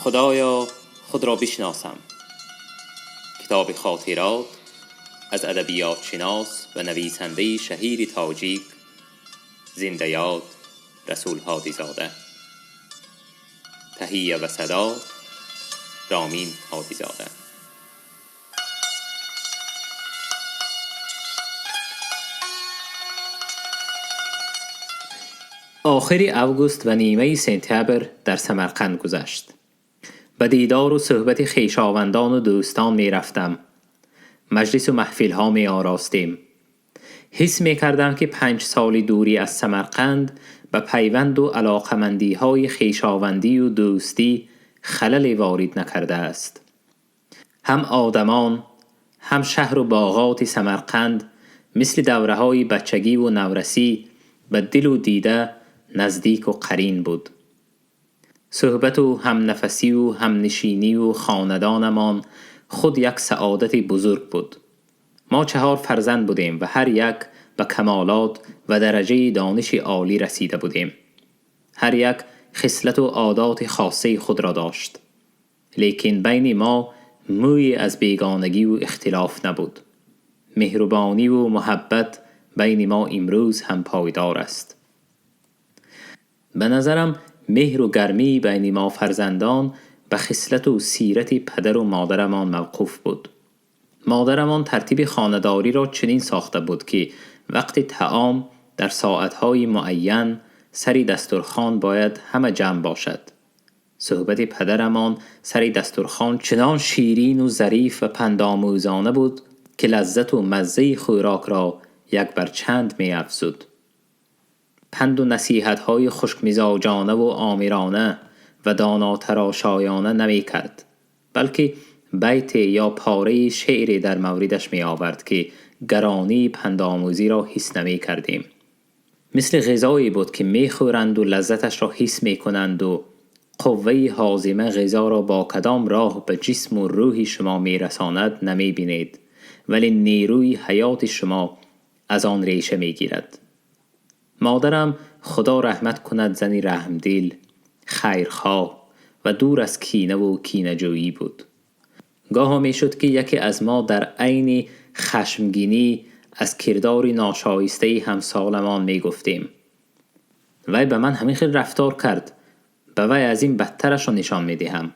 خدایا خود را بشناسم. کتاب خاطرات از ادبیات شناس و نویسنده شهیر تاجیک زنده یاد رسول هادی زاده. تهیه و صدا رامین هادی زاده. آخر август و نیمه سپتامبر در سمرقند گذشت. به دیدار و صحبت خویشاوندان و دوستان می رفتم. مجلس و محفل ها می آراستیم. حس می کردم که 5 سال دوری از سمرقند به پیوند و علاقمندی های خویشاوندی و دوستی خلل وارد نکرده است. هم آدمان، هم شهر و باغات سمرقند مثل دوره های بچگی و نورسی به دل و دیده نزدیک و قرین بود. صحبت و هم نفسی و هم نشینی و خاندانمان خود یک سعادت بزرگ بود. ما 4 فرزند بودیم و هر یک به کمالات و درجه دانش عالی رسیده بودیم. هر یک خصلت و عادات خاصه خود را داشت، لیکن بین ما موی از بیگانگی و اختلاف نبود. مهربانی و محبت بین ما امروز هم پایدار است. به نظرم مهر و گرمی بین ما فرزندان به خصلت و سیرت پدر و مادرمان موقوف بود. مادرمان ترتیب خانه‌داری را چنین ساخته بود که وقت طعام در ساعتهای معین سر دسترخوان باید همه جمع باشد. صحبت پدرمان سر دسترخوان چنان شیرین و ظریف و پندآموزانه بود که لذت و مزه خوراک را یک بر چند می افزود. پند و نصیحت‌های خشک‌مزاجانه و آمرانه و داناتراشایانه نمی کرد، بلکه بیت یا پاره شعری در موردش می آورد که گرانی پندآموزی را حس نمی کردیم. مثل غذایی بود که می خورند و لذتش را حس می کنند و قوه هاضمه غذا را با کدام راه به جسم و روح شما می رساند نمی بینید، ولی نیروی حیات شما از آن ریشه می گیرد. مادرم خدا رحمت کند زنی رحمدل، خیرخواه و دور از کینه و کینه‌جویی بود. گاها می شد که یکی از ما در عین خشمگینی از کردار ناشایسته همسالمان می گفتیم. وی به من همین خیلی رفتار کرد، به وی از این بدترش را نشان می دهم.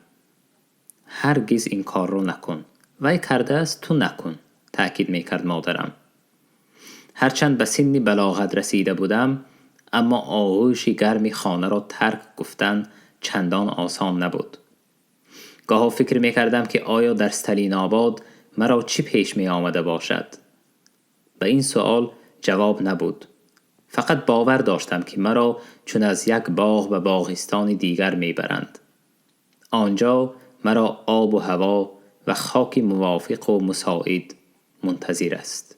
هرگز این کار رو نکن، وی کرده است تو نکن، تأکید می کرد مادرم. هرچند به سن بلاغت رسیده بودم، اما آغوش گرم خانه را ترک گفتن چندان آسان نبود. گاها فکر می کردم که آیا در ستالین آباد مرا چی پیش می آمده باشد؟ به این سوال جواب نبود. فقط باور داشتم که مرا چون از یک باغ به باغستان دیگر می برند. آنجا مرا آب و هوا و خاک موافق و مساعد منتظر است.